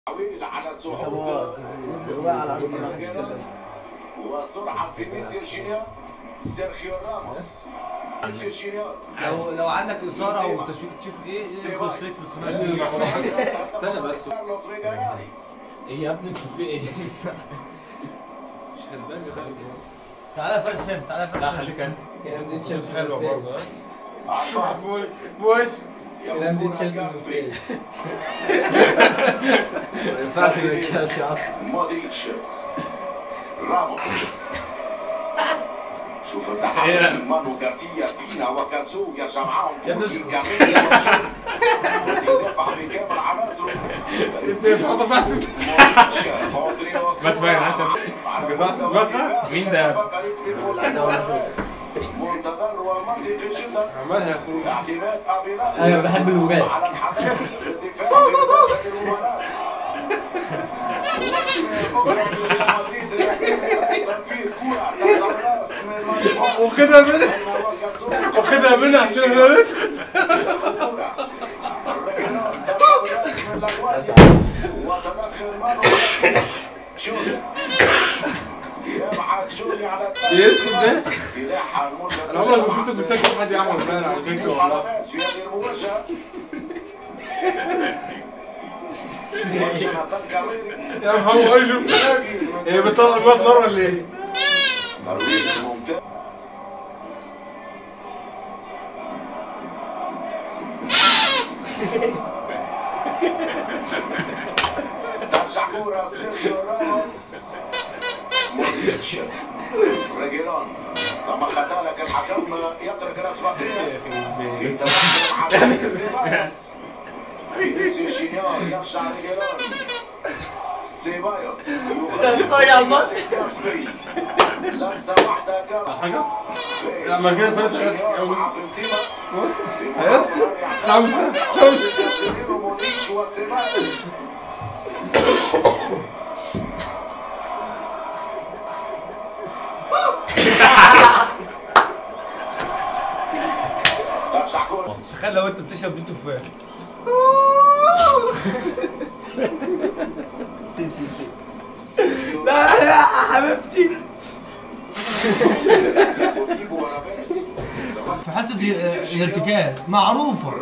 على صعود وسرعة فينيسيوس جونيور سيرخيو راموس. لو عندك اثاره او تشويق تشوف ايه يخش لك في استنى بس. ايه يا ابني انت في ايه؟ مش هتبان خالص. تعالى فرسم، تعالى فرسم. لا خليك انت. الكلام دي اتشال حلوة برضه. في وش الكلام دي اتشال من ما ينفعش ما يتشالش اصلا. مودريتش راموس. شوف التحول من مانو غارتيا بينا وكاسو يرجع معاهم يدافع بكامل عناصره. انت بتحطه تحت بس باين عشان مين ده؟ منتظر ومنطقي جدا. عملها خروج. اعتماد ابيلا. ايوه بحب الوجات. على الحذر في الدفاع في المباراة. وخدها منها، وخدها منها عشان احنا نسكت. يسكت ده؟ انا عمري ما شفت بيسكت حد يا احمد امبارح على فكرة والله. يا محمد اشوف هي بتطلع الواد نار ولا ايه؟ ترجع كورة سيرخيو راموس مودريتش ريجيلون ثم خطا لك الحكم يترك الاسبقية في تدخل على سيبايوس. فينيسيوس جونيور يرجع ريجيلون سيبايوس يتفرج على الماتش. لمسة واحدة حاجة؟ لا ما كده فارس بنزيما. بص خمسة خمسة. مودريتش وسيبايوس. تخيل لو انت بتشرب دي تفاح. سيب سيب سيب. لا لا حبيبتي. في حتة الارتكاز معروفة،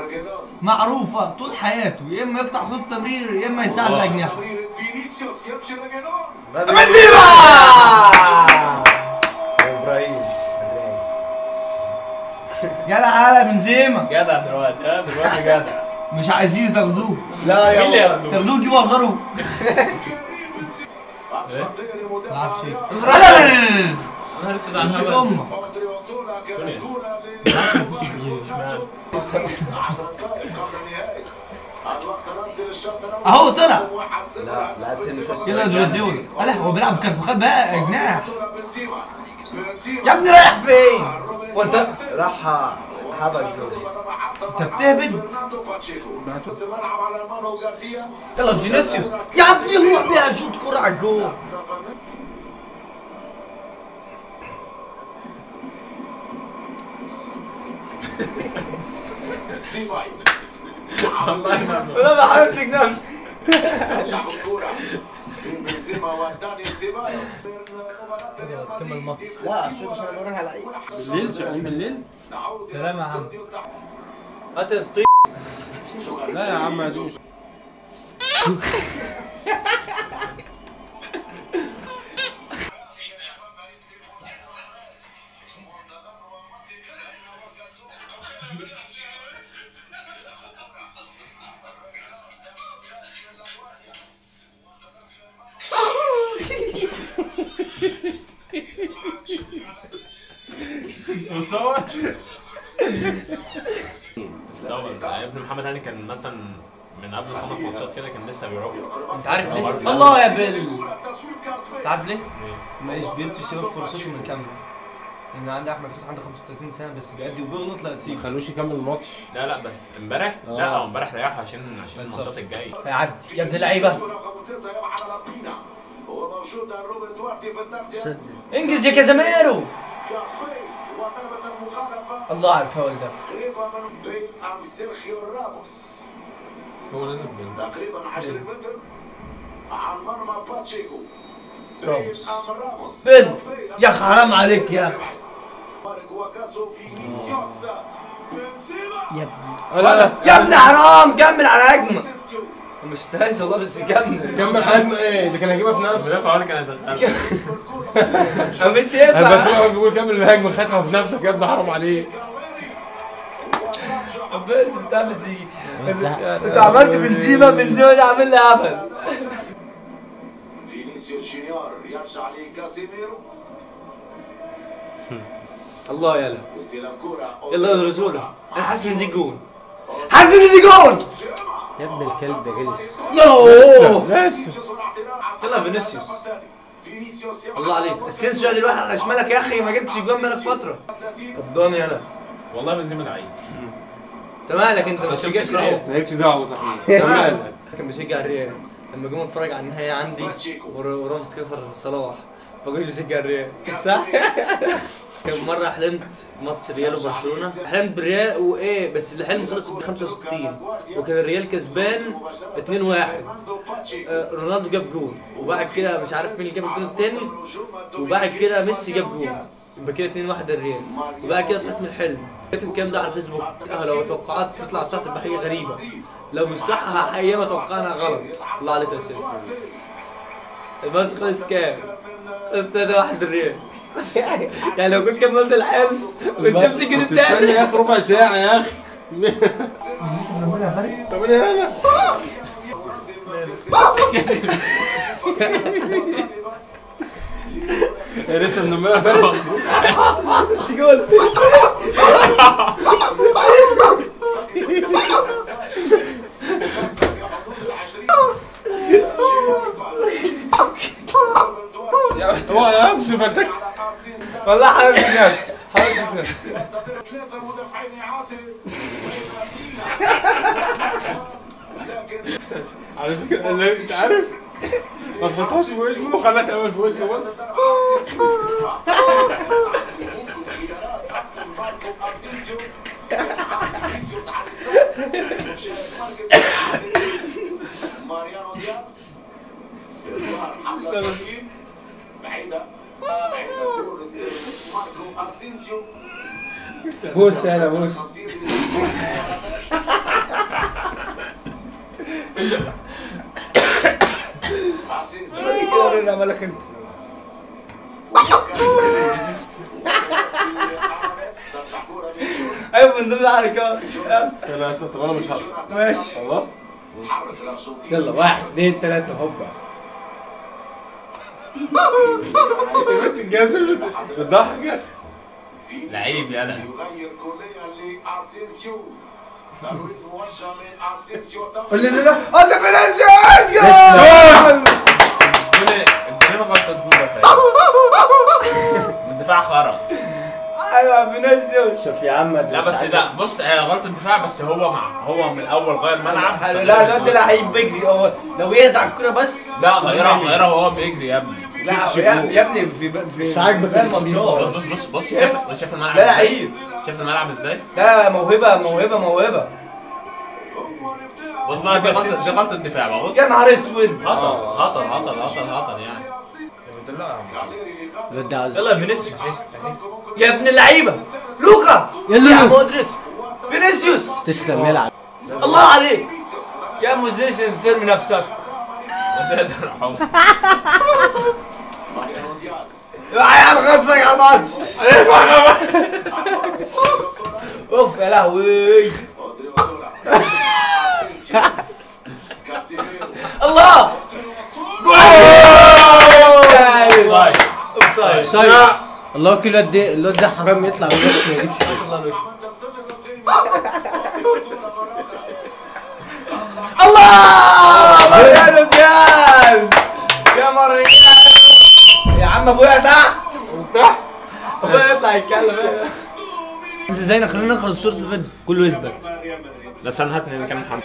معروفة طول حياته، يا اما يقطع خطوط تمرير يا اما يساعد الاجنحة. بنزيما ابراهيم جدع على بنزيما. جدع دلوقتي، دلوقتي جدع. مش عايزين تاخدوه. لا يا تاخدوه تجيبوا اخزروه. ما شيء. لا لا لا نهار اسود على الهبل. اهو طلع. لا لعبت. يلا دريزيون. لا هو بيلعب كارفخال بقى جناح. يا ابني رايح فين؟ وانت راح هبل جول. انت بتهبد. يلا فينيسيوس يا ابني روح بيها شوط كرة على الجول. انا بحاول امسك نفسي. كمل الماتش. لا عشان اوريها لعيب. بالليل شغالين بالليل؟ سلام يا عم. هات الطي. لا يا عم هدوش. متصور؟ يا ابن محمد هاني كان مثلا من قبل 5 ماتشات كده كان لسه بيعوق. انت عارف ليه؟ الله يا بيل. انت عارف ليه؟ ما بيدوا الشباب فرصتهم الكاملة. لان عندي احمد فتحي عنده 35 سنة بس بيأدي وبيغلط. لا سيبه، ما خلوش يكمل الماتش. لا لا بس امبارح، لا هو امبارح ريحه عشان الماتشات الجاية. هيعدي يا ابن اللعيبة. انجز يا كازاميرو. الله على الفاول ده. هو لازم تقريبا 10 متر. راموس بن يا اخي حرام عليك يا اخي. يا ابني لا يا ابني حرام، كمل على هجمة. ما شفتهاش والله بس كمل. كمل على هجمة ايه؟ ده كان هيجيبها في نفسه. مدافع هو اللي كان هيدخلها. مش ينفع. بس هو بيقول كمل الهجمة، خدها في نفسك يا ابني حرام عليك. شفتها بس انت عملت بنزيما، بنزيما ده عامل لي هبل. فينيسيوس جونيور يرجع لكاسيميرو. الله يلا يلا يا رسوله، انا حاسس ان دي جون، حاسس ان دي جون يا ابن الكلب غلس. لسه يلا فينيسيوس، الله عليك. السينسيو دلوقتي على شمالك يا اخي، ما جبتش جوان بقالك فترة. قدامي يلا والله بنزيما لعيب. انت مالك انت ما بتشجعش الريال؟ مالكش دعوه صحيح. مالك كان بيشجع الريال لما جم اتفرج على النهاية عندي وراموس كسر صلاح، فكنت بشجع الريال صح؟ كان مرة حلمت ماتش ريال وبرشلونة، حلمت بالريال وايه بس الحلم خلص في 65 وكان الريال كسبان 2-1، رونالدو جاب جون وبعد كده مش عارف مين اللي جاب الجون الثاني، وبعد كده ميسي جاب جون، يبقى كده 2-1 للريال. وبعد كده صحيت من الحلم كاتب الكلام ده على الفيسبوك. لو توقعات تطلع صح تبقى حاجة غريبة، لو مش صح ايام اتوقعنا غلط. الله عليك يا سيدي. الماتش خلص كام؟ خلص 3-1 للريال. يعني لو كنت كملت الحلم كنت شفت الجون التاني. استنى يا اخي ربع ساعة يا اخي. طب انا هنا لسه منمرها فارس. جول. هو يا ابني فلتك والله حبيبي نفسي، حبيبي نفسي. على فكرة انت عارف ما تحطهاش في ودنه وخليها تعمل في ودنه بس. بوس يلا بوس. كده مالك انت؟ ايوه من ضمن الحركات. يلا يا اسطى طب انا مش هقدر. ماشي خلاص يلا 1 2 3 هوبا. يا بنت الجزم بتضحك يا اخي. لعيب يلا. قول لي لا انت فينيسيوس جول. الجولين غلطة المدافع. الدفاع خرا. ايوه فينيسيوس. شوف يا عم. لا بس لا بص غلطة الدفاع بس هو مع هو من الاول غير ملعب. لا ده لعيب بيجري، هو لو يهدى على الكورة بس. لا غيرها وهو بيجري يا ابني. لا يا ابني في مش عاجبك الماتشات. بص بص بص شايف الملعب. لا لعيب. شايف الملعب ازاي؟ لا موهبة موهبة موهبة. بص دي غلطة الدفاع بقى. بص يا نهار اسود. خطر خطر خطر خطر خطر يعني. يلا فينيسيوس يا ابن اللعيبة. لوكا يلا يا مودريتش. فينيسيوس تسلم يلعب. الله عليك يا موزيس، انت ترمي نفسك. يا عم خد على الماتش. اوف يا لهوي. الله offside. الله كل الواد ده حرام يطلع من الماتش ما يجيبش. الله ماريانو دياز يا ماريانو يا عم. ابويا تحت وتحت ابويا يطلع يتكلم. زينا خلينا نخلص صورة الفيديو كله يثبت. بس انا هات نكمل.